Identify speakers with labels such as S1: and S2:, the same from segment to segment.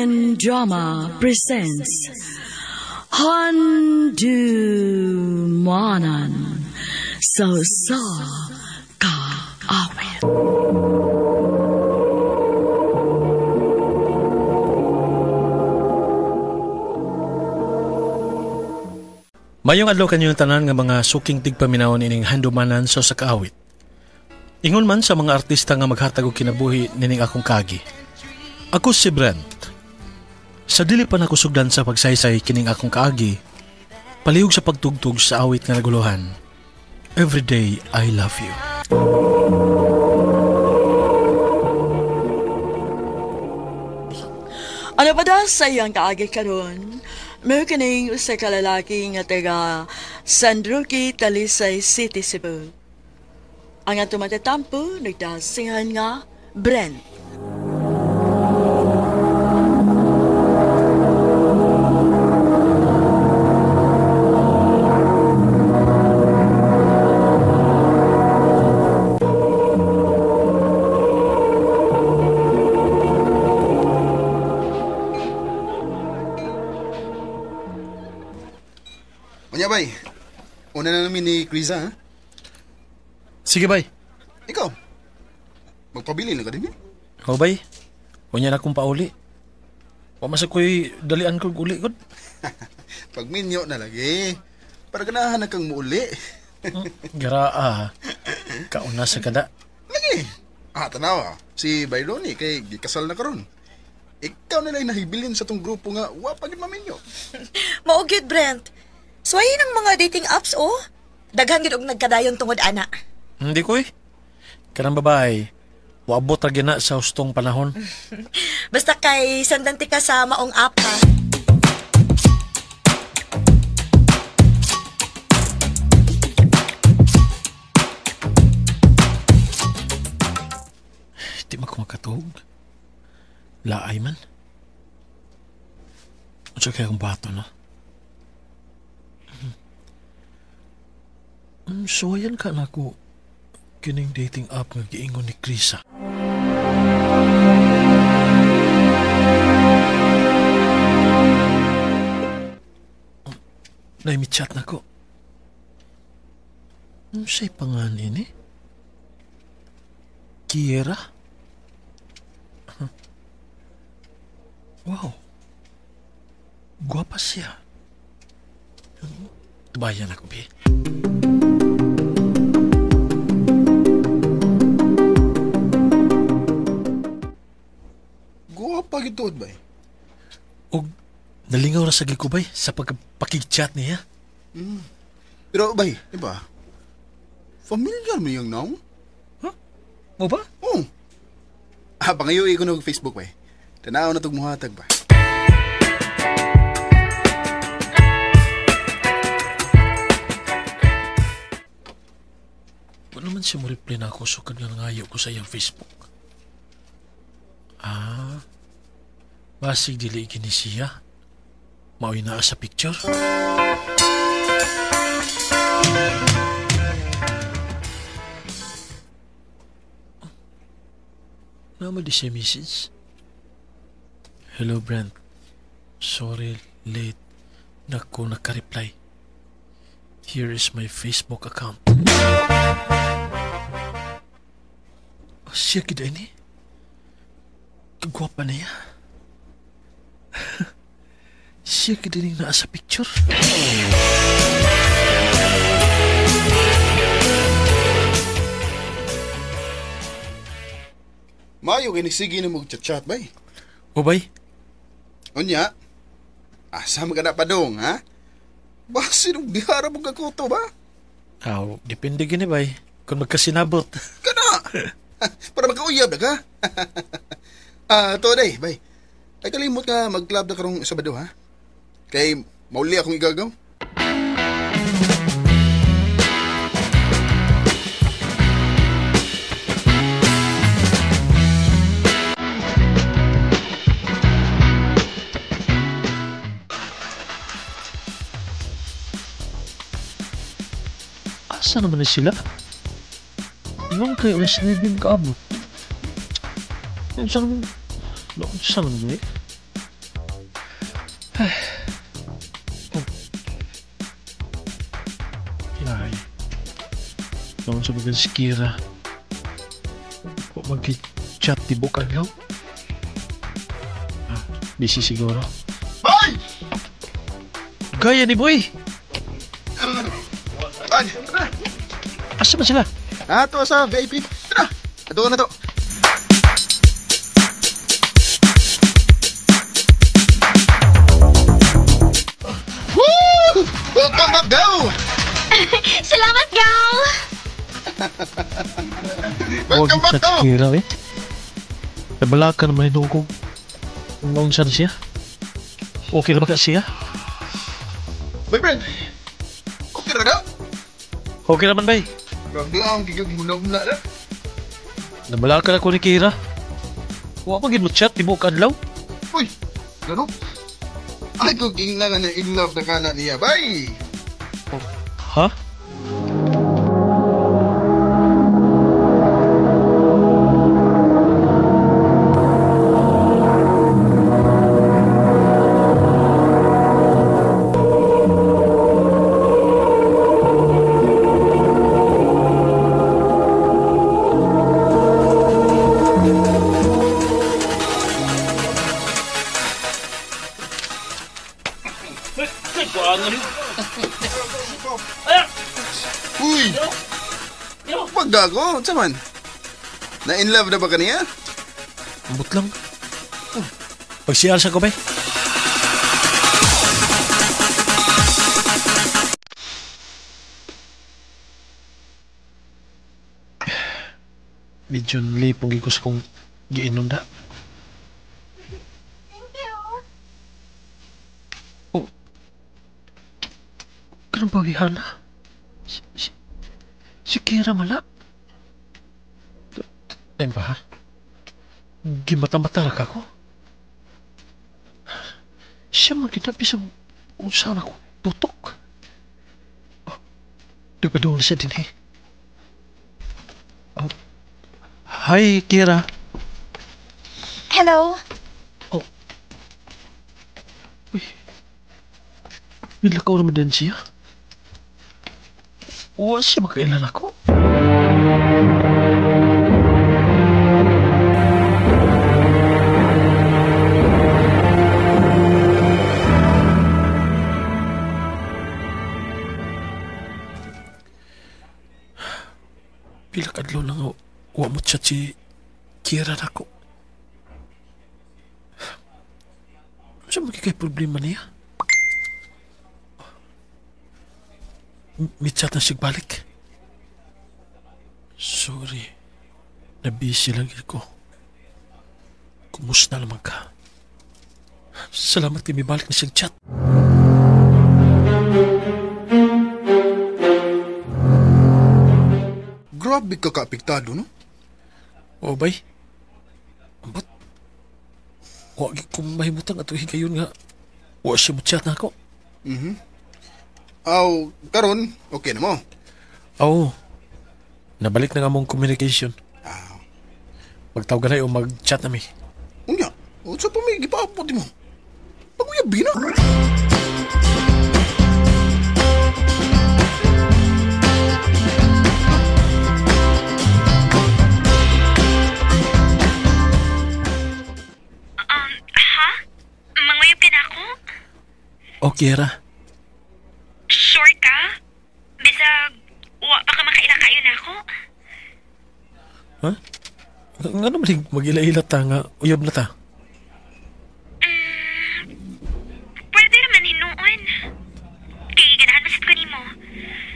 S1: American Drama presents Handumanan sa Usa Ka Awit.
S2: Mayong adlaw kanyong tanan nga mga suking tigpaminaw nining Handumanan sa Usa Ka Awit. Ingon man sa mga artista nga maghatag og kinabuhi nining akong kagi. Ako si Brent. Sa dili pa nakusugdan sa pagsaysay kining akong kaagi, palihog sa pagtugtog sa awit nga naguluhan. Every day I love you.
S1: Ano pa daw sa iyang kaagi karon? May kining usa ka lalaki nga taga San Roque, Talisay City, Cebu. Ang atong matatampo nagdasingan nga Brent.
S3: Unya bay, una na namin ni Kriza, ha?
S2: Sige bay.
S3: Ikaw, magpabili na ka din eh?
S2: O bay, unya na akong pauli. Wa man sa ko'y dalian ko uli ko.
S3: Pagminyo na lagi, para ganahan na kang muuli.
S2: Garaa, kauna sa kada.
S3: Lagi, tanawa, si Bayroni kay gikasal na karon. Ikaw na lang nahibilin sa tong grupo nga wa pa gid maminyo.
S4: Mao gyud, Brent. Suwayin ang mga dating apps, oh. Daghan gid og nagkadayon tungod ana.
S2: Hindi ko eh. Kanang babae, waabot ra gina sa hustong panahon.
S4: Basta kay sandanti ka sa maong app, ha.
S2: Di man ko makatuog. Laay man. Unsa kaya akong bato, no? Suwayan ka na ako kining dating app nga giingon ni Krisa. Naimi-chat na ko. Siya'y pangalan ini? Kiera? Wow. Guwapa siya. Tubayan ako, bi.
S3: Guwapa gituod, bay.
S2: Og nalingaw ra sa gid ko, bay, sa pagpakig-chat niya.
S3: Pero, bay, di ba? Familiar mo yung naong?
S2: Huh? Mo ba?
S3: Oo. Pangayoy ko nog Facebook, bay. Tanaw na tog muhatag ba?
S2: Wala naman siya mo-reply na ako sukad nga nangayo ko sa iyang Facebook. Basig dili kini siya. Maoy naa sa picture. Nama di siya message. Hello Brent. Sorry late na ko naka-reply. Here is my Facebook account. Oh, siya gid ini. Kagwapa niya. Siya gid ini naa sa picture.
S3: Mayo kay nagsige na mag-chat-chat bay.
S2: O bay?
S3: Unya, asa man ka na padong, ha? Basi nung bihara mong kakuto ba?
S2: Aw, depende gini bay. Kung magkasinabot.
S3: Kana! Para magkauyab na ka. To day, bay. Ay kalimot nga mag-club na karong Sabado, ha? Kay mauli akong igagaw.
S2: Asa naman na sila? Ingon kayo, alas 9 kaabot. Saan naman? Saan naman eh? Oh. Ay. Noon sa mga si Kira. Mag-chat di bukan lang. Busy siguro.
S3: Bay!
S2: Gaya ni boy!
S3: Ay, tara!
S2: Asa ba sila?
S3: Ato sa VIP. Tara! Ato na to. Woo! Welcome back, go!
S5: Salamat, Gal!
S3: Welcome back, go!
S2: Kira, eh. Nabala ka naman ito kung naunsa na siya. Okay na ba ka siya?
S3: Boyfriend! Okay na ka?
S2: Okay naman, bay.
S3: Grabe ang gigag muna-muna na.
S2: Nabala ka na ko ni Kira. Wa man gid mo chat, di mo kadlaw.
S3: Uy! Gano? Ay, kung ingna nga na in love na ka na niya, bay!
S2: Oh, ha?
S3: Uy! Paggago, unsa man? Na in love na ba kaniya?
S2: Ambot lang. Pag-CR sa ko, bay. Medyo nalipong gikos kong giinom na.
S5: Thank you.
S2: Oh. Ganun ba gihana? Si Kira mala. Ayun ba, ha? Gimata-mata ra ka ko. Siya man ginabi sa unsa na ko tutok. Oh, di ba doon siya din eh? Oh. Hi, Kira.
S5: Hello.
S2: Oh. Uy. Nilakaw naman din siya. Wa siya makailan ako. Pila kadlaw lang wa mo chat si Kira nako. Ano sa magkikay problema niya? May chat na siya balik. Sorry. Na-busy lang ko. Kumusta naman ka? Salamat kay may balik na siyang chat.
S3: Grabe ka kaapektado, no?
S2: Oo, bay. Ambot. Wa gyud ko mahimutang ato higayon nga wa siya mo chat na ako.
S3: Mhm. Aw, karon okay na mo.
S2: Oo. Nabalik na nga mong communication.
S3: Ah.
S2: Magtawag na o mag-chat na mi.
S3: Unya, unsa pa may gipaabot mo? Pag-uyab na.
S5: Ha? Manguyab ka na ako?
S2: O, Kiera.
S5: Sure ka? Bisag, wa pa ka makaila kayo na ako?
S2: Ha? Nga naman mag-ila-ila ta nga uyab na ta?
S5: Pwede naman hinuon. Kay ganahan masad ko nimo.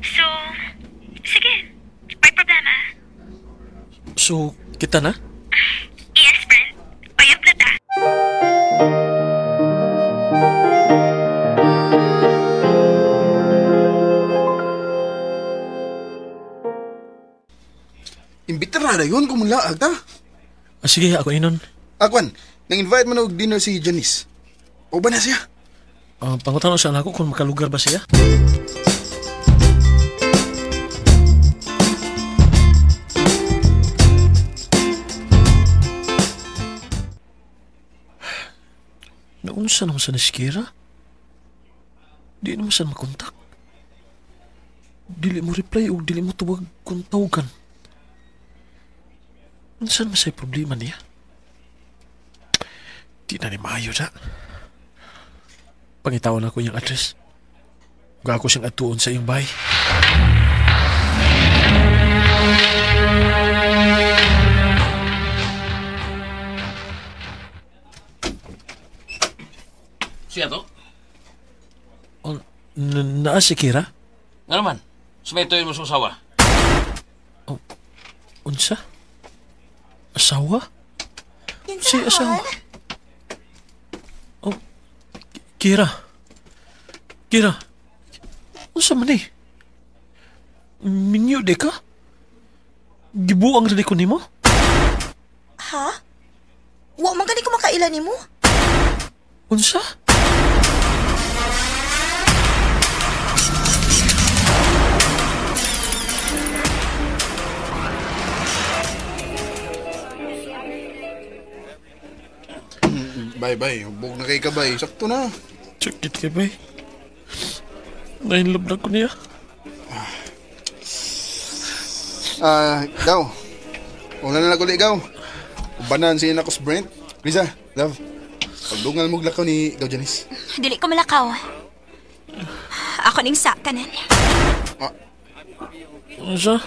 S5: So, sige. May problema.
S2: So, kita na?
S5: Yes, friend. Uyab na ta.
S3: Imbita na yun kung mulaag ta.
S2: Ah, sige, ako inon.
S3: Akwan, nang-invite man og dinner si Janice. O ba na siya?
S2: Pangutano sa anak ko kung makalugar ba siya. Naunsa naman sa ni Kira? Di naman saan makontak. Dili mo reply o dili mo tawag kung tawagan. Saan man sa'y problema niya? Di na ni maayo na. Pangitawan ako iyang address. Huwag ako siyang atuon sa iyong bahay.
S6: Siya to?
S2: Oh, naa si Kira?
S6: Nga naman, sumitoyin mo sa asawa.
S2: Oh, unsa? Asawa? Si asawa? Oh, Kira. Kira. Unsa man eh? Minyo de ka? Gibuang rin ko nimo?
S4: Ha? Wa man gani ko makaila nimo?
S2: Unsa?
S3: Bye bye, hubog na kay kabay. Sakto na.
S2: Sakit kay bay. Nainlove na ko niya.
S3: Gaw. Una na lang ulit, Gaw. Ubanan siya na ko sa Brent. Lisa, love. Pagdungal mo lakaw ni Gaw Janice.
S5: Dili ko malakaw. Ako ning sa tanan.
S2: Unsa?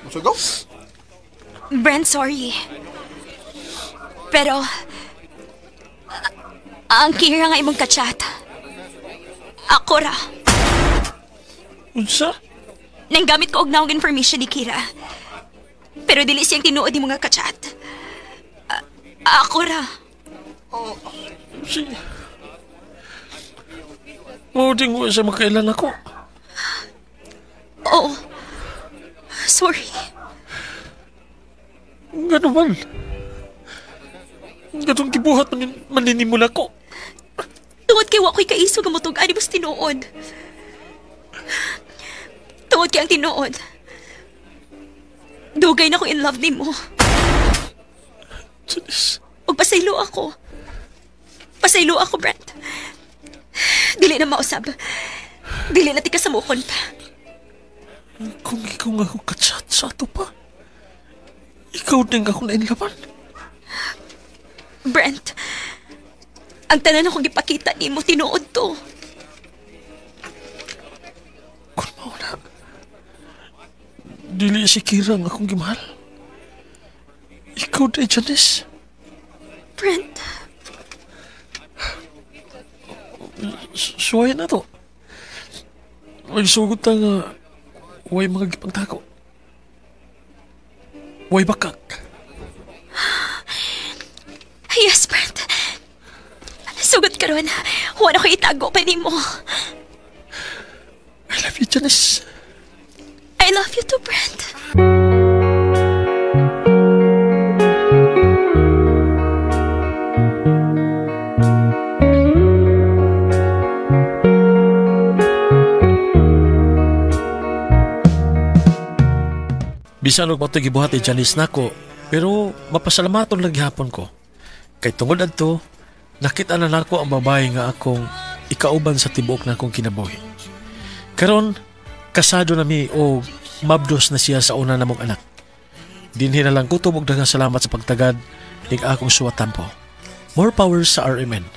S3: Unsa, Gaw?
S5: Brent, sorry. Pero ang Kira nga imong kachat. Ako ra.
S2: Unsa?
S5: Nanggamit ko og naong information ni Kira. Pero dili siyang tinuod ni mga kachat. Ako ra.
S2: Oh, si... Mauding mo siya makailan ako.
S5: Oo. Sorry.
S2: Gano man. Ganong gibuhat maninimula ko.
S5: Tungod kay wako'y kaiso nga mutug-an ni mas tinuod. Tungod kay ang tinuod. Dugay na ko in love ni mo.
S2: Janice.
S5: Ug pasaylo ako. Pasaylo ako, Brent. Dili na mausab. Dili na tika sa mukon pa.
S2: Kung ikaw nga ako kachat sa ato pa, ikaw din ako nainlaban.
S5: Brent, ang tanan akong gipakita nimo tinuod to.
S2: Kung mauna, dili si Kira ang akong gimahal. Ikaw din, Janice.
S5: Brent.
S2: Suwayan na to. Ay, sugot ta nga, huwag mga gipangtako. Huwag bakak.
S5: Yes, Brent. Sugot karon. Huwag ako itago pa nimo.
S2: I love you, Janice.
S5: I love you too, Brent.
S2: Bisan og matoy gibuhat ni Janice nako, pero mapasalamaton lang gihapon ko. Kay tungod adto, nakita na nako ang babae nga akong ikauban sa tibuok na akong kinabuhi. Karon, kasado na mi o mabdos na siya sa una namong anak. Dinhi na lang kutob og daghang salamat sa pagtagad ning akong suwatampo. More power sa RMN.